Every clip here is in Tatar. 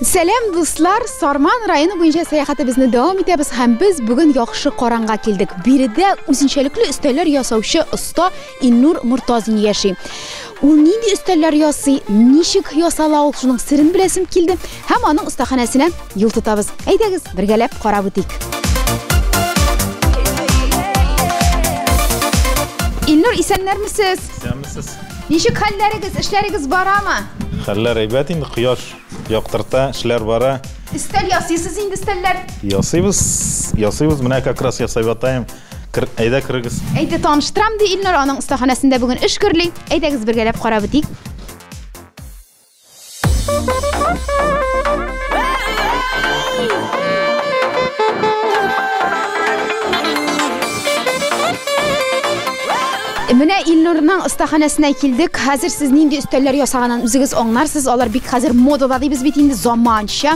Сәлам, дуслар! Сарман районы буенча сәяхәтебезне дәвам итәбез һәм без бүген яхшы Каранга килдек. Биредә үзенчәлекле өстәлләр ясаучы оста Илнур Мортазин яши. Ул нинди өстәлләр ясый, ничек ясала ул, шуның серен беләсем килде һәм аның остаханәсенә юл тотабыз. Әйдәгез, бергәләп карап үтик. Илнур, исәннәрмесез? Исәнмесез. Ничек хәлләрегез, эшләрегез барамы? Хәлләр әйбәт инде, кояш яктырта, эшләр бара. Өстәл ясыйсыз инде өстәлләр? Ясыйбыз, ясыйбыз, менә как раз ясап ятаем. Кер, әйдә керегез. Әйдә таныштырам, ди Илнур, аның остаханәсендә бүген эш гөрли. Әйдәгез бергәләп карап үтик. Менә Илнурның остаханәсенә килдек. Хәзер сез нинди өстәлләр ясаганын үзегез аңларсыз. Алар бик хәзер модада дибез бит инде, заманча.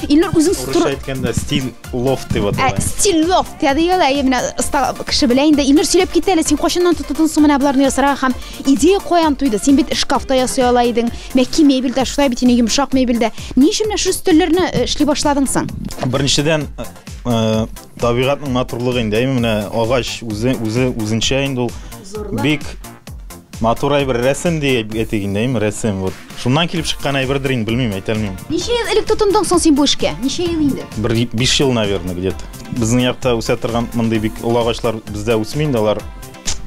Илнур, үзең Урысча әйткәндә стиль лофт дип атала. Ә, стиль лофт дигән, әйе, менә оста кеше белә инде. Илнур, сөйләп кит әле, син кайчаннан тотындың соң менә боларны ясарга һәм идея каян туйды? Син бит шкафта ясый ала идең, мәкки мебельдә, шулай бит инде йомшак мебельдә. Ни өчен менә шул өстәлләрне эшли башладың соң? Беренчедән, табигатьнең матурлыгы инде, әйме, менә агач үзе, үзе үзенчә инде ул. Бик матур әйбер, рәсем дип әйтик инде, әйме, рәсем. Вот. Шуннан килеп чыккан әйбердер инде, белмим, әйтә алмыйм. Ничә ел элек тотындың соң син бу эшкә? Ничә ел инде? Бер 5 ел, наверное, где-то. Безнең якта үсә торган мондый бик олы агачлар бездә үсми инде, алар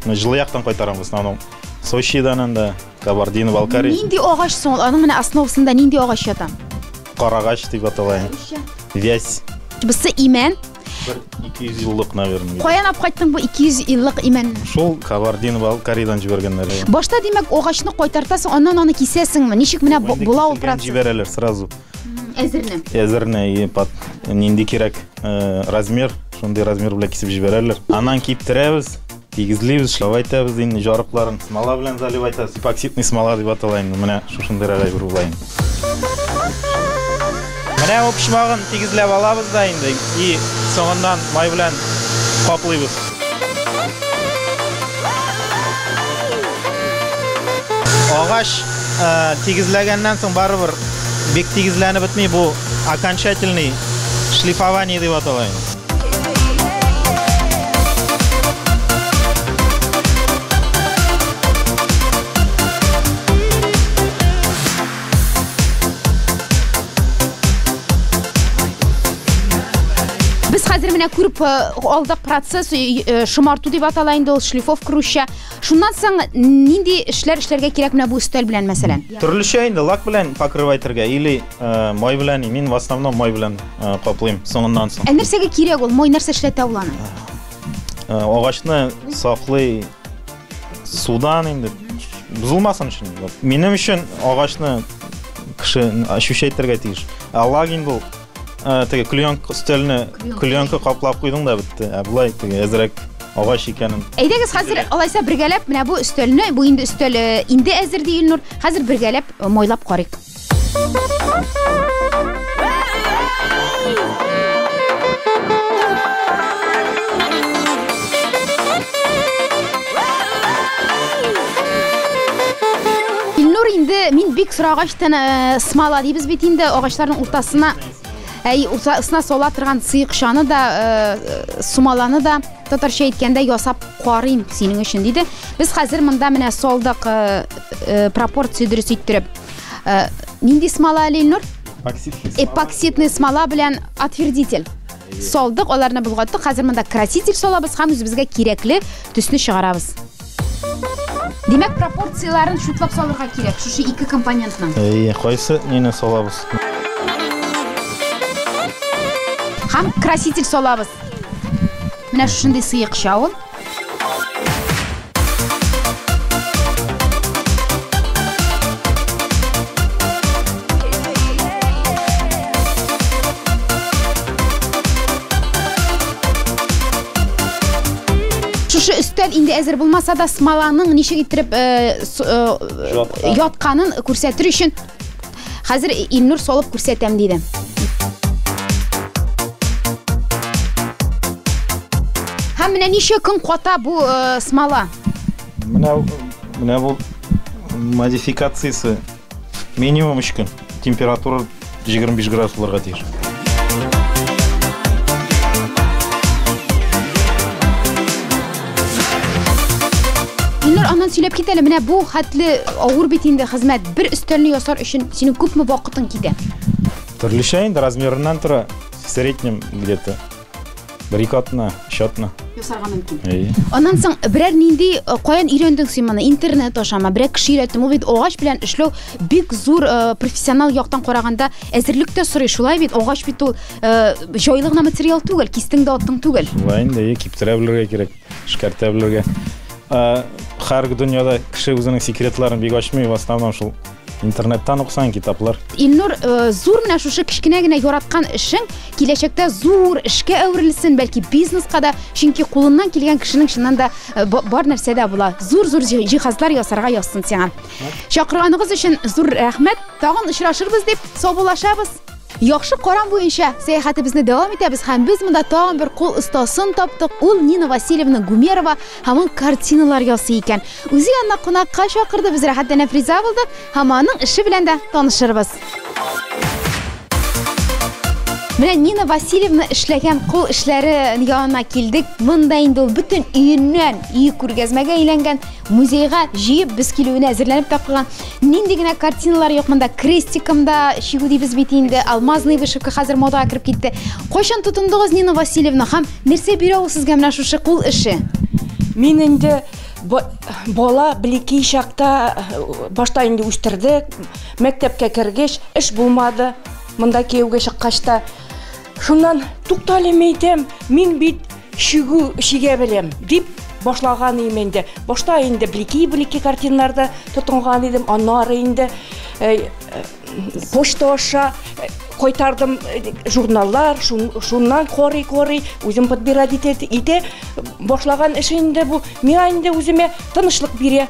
җылы яктан кайтарам в основном. Сочидан анда, Кабардино-Балкария. Нинди агач соң ул? Аның менә основасында нинди агач ята? Карагач дип атала инде. Вязь. Бусы имән. Бер 200 еллык, наверное. Каян алып кайттың бу 200 еллык имәнне? Шул Кабардино-Балкариядән җибәргәннәр. Башта, димәк, агачны кайтартасың, аннан аны кисәсеңме? Ничек менә була ул процесс? Җибәрәләр сразу. Әзерне. Әзерне, и под нинди кирәк размер, шундый размер белән кисеп җибәрәләр. Аннан киптерәбез. Тигезлибез, шавайтабыз инде жарыкларын. Смола белән заливайтабыз. Эпоксидный смола дип атала инде. Менә шушындыйрак әйбер була инде. Менә бу почмагын тигезләп алабыз да инде и соңыннан май белән каплыйбыз. Агач тигезләгәннән соң барыбер бик тигезләнеп бетми, бу окончательный шлифование дип атала инде. Без хәзер менә күреп алдык процесс, шомарту дип атала инде ул, шлифовка русча. Шуннан соң нинди эшләр эшләргә кирәк менә бу өстәл белән, мәсәлән? Төрлечә инде, лак белән покрывать итәргә или май белән, мин в основном май белән каплыйм соңыннан соң. Ә нәрсәгә кирәк ул? Май нәрсә эшләтә ул аны? Агачны саклый судан инде, бозылмасын өчен. Минем өчен агачны кеше ощущать итәргә тиеш. Ә лак инде ул теге клеенка өстәлне клеенка каплап куйдың да бетте. Ә болай теге әзрәк агач икәнен. Әйдәгез хәзер алайса бергәләп менә бу өстәлне, бу инде өстәл инде әзер ди Илнур. Хәзер бергәләп майлап карыйк. Илнур, инде мин бик сорагачтан смола дибез бит инде, агачларның уртасына, әй, уртасына сала торган сыекчаны да, сумаланы да татарча әйткәндә ясап карыйм синең өчен диде. Без хәзер монда менә салдык пропорция дөрес иттереп. Нинди смола әле, Илнур? Эпоксидный смола. Эпоксидный смола белән отвердитель. Салдык, аларны болгаттык. Хәзер монда краситель салабыз һәм үзебезгә кирәкле төсне чыгарабыз. Димәк, пропорцияләрен чутлап салырга кирәк, шушы ике компонентның. Әйе, кайсы нины салабыз? Һәм краситель салабыз. Менә шушындый сыекча ул. Шушы өстәл инде әзер булмаса да, смоланың ничек иттереп ятканын күрсәтер өчен хәзер Илнур салып күрсәтәм диде. Һәм менә ничә көн ката бу смола? Менә бу модификациясе минимум 3 көн. Температура 25 градус булырга тиеш. Илнур, аннан сөйләп кит әле, менә бу хәтле авыр бит инде хезмәт. Бер өстәлне ясар өчен синең күпме вакытың китә? Төрлечә инде, размерыннан тора. В среднем где-то 1-2 атна, 3 атна. Ясарга мөмкин. Әйе. Аннан соң берәр нинди э, каян өйрәндең син моны? Интернет ашамы? Берәр кеше өйрәттеме? Ул бит агач белән эшләү бик зур э, профессионал яктан караганда әзерлек тә сорый. Шулай бит, агач бит ул э, җайлы гына материал түгел, кистең дә аттың түгел. Шулай инде, әйе, киптерә белергә кирәк, эшкәртә белергә. Һәр дөньяда кеше үзенең секретларын бик ачмый, в основном шул интернеттан укысаң, китаплар. Илнур, э, зур менә шушы кечкенә генә яраткан эшең киләчәктә зур эшкә әверелсен, бәлки бизнеска да, чөнки кулыннан килгән кешенең чыннан да э, бар нәрсә дә була. Зур-зур җиһазлар ясарга язсын сиңа. Чакырганыгыз өчен зур рәхмәт. Тагын очрашырбыз дип саубуллашабыз. Яхшы карам буенча сәяхәтебезне дәвам итәбез һәм без монда тагын бер кул остасын таптык. Ул Нина Васильевна Гумерова һәм ул картиналар ясый икән. Үзе янына кунакка чакырды, без рәхәтләнеп риза булдык һәм аның эше белән дә танышырбыз. Менә Нина Васильевна эшләгән кул эшләре янына килдек. Монда инде ул бөтен өеннән өй күргәзмәгә әйләнгән, музейга җыеп без килүенә әзерләнеп тә куйган. Нинди генә картиналар юк монда. Крестиком да чигү дибез бит инде. Алмазный вышивка хәзер модага кереп китте. Кайчан тотындыгыз, Нина Васильевна? Һәм нәрсә бирә ул сезгә менә шушы кул эше? Мин инде бала блекей чакта э, башта инде үстердек. Мәктәпкә кергәч эш булмады. Монда кияүгә чыккач та шуннан туктале әйтәм, мин бит чигү чигә беләм дип башлаган идем инде. Башта инде блеки-блеки картиналарда тотынган идем, аннары инде э, э, почта аша э, кайтардым журналлар, шуннан карый-карый үзем подбирать итә, итә башлаган эш инде бу. Миңа инде үземә тынычлык бирә.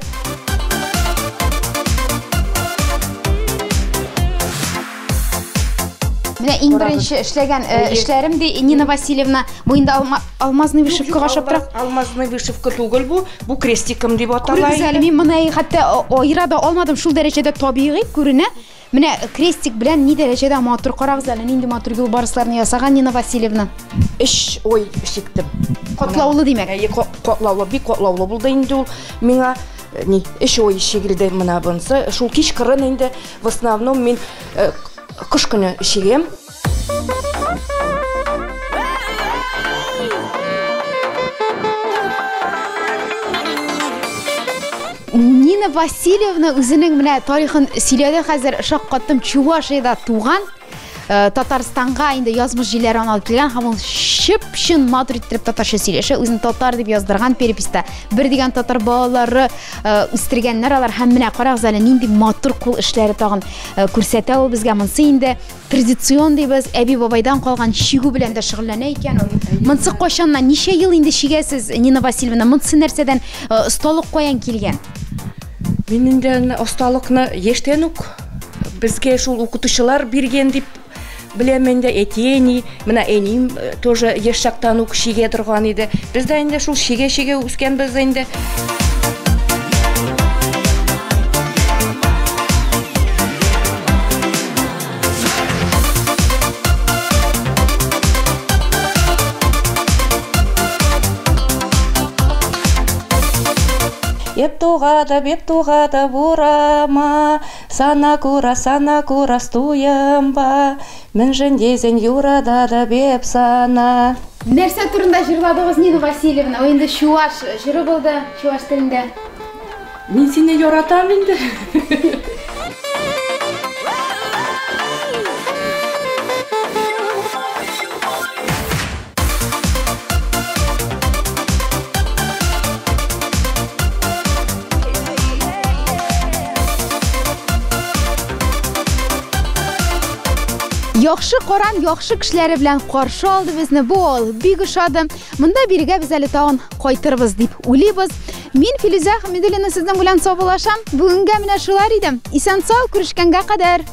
Менә иң беренче эшләгән э, эшләрем ди Нина Васильевна. Бу инде алма, алмазный вышивкага ошап тора. Алмазный вышивка түгел бу, бу крестиком дип атала. Күрегез әле, мин моны хәтта аера да алмадым, шул дәрәҗәдә табигый күренә. Менә крестик белән ни дәрәҗәдә матур, карагыз әле, нинди матур юлбарысларны ясаган Нина Васильевна. Өч ой чиктем. Катлаулы димәк. Әйе, катлаулы, бик катлаулы булды инде ул. Миңа э, ни, өч ой чигелде менә бунысы. Шул кич кырын инде в основном мин э, кыш көне чигәм. Нина Васильевна үзенең менә тарихын сөйләде хәзер шаккаттым. Чувашиядә туган, э, Татарстанга инде язмыш җилләре аны алып килгән һәм ул чып-чын матур иттереп татарча сөйләшә, үзен татар дип яздырган переписьта. Бер дигән татар балалары э, үстергәннәр алар һәм менә карагыз әле нинди матур кул эшләре тагын э, күрсәтә ул безгә. Монсы инде традицион дибез, әби-бабайдан калган чигү белән дә шөгыльләнә икән ул. Монсы кайчаннан, ничә ел инде чигәсез, Нина Васильевна? Монсы нәрсәдән, э, осталык каян килгән? Мин инде осталыкны яшьтән үк безгә шул укытучылар биргән дип беләм инде, әти-әни, менә әнием э, тоже яшь чактан ук чигә торган иде. Без дә инде шул чигә-чигә үскәнбез инде. Еп тугадып, еп тугадып урама, Сана кура, сана кура стуямба, Мӗншӗн тесен юрататӑп эп сана. Нәрсә турында җырладыгыз, Нина Васильевна? Ул инде чуаш җыры булды, чуаш телендә. Мин сине яратам инде. Яхшы Каран яхшы кешеләре белән каршы алды безне. Бу авыл бик ошады. Монда бирегә без әле тагын кайтырбыз дип уйлыйбыз. Мин Филүзә Хәмидуллина сезнең белән саубуллашам. Бүгенгә менә шулар иде. Исән-сау күрешкәнгә кадәр.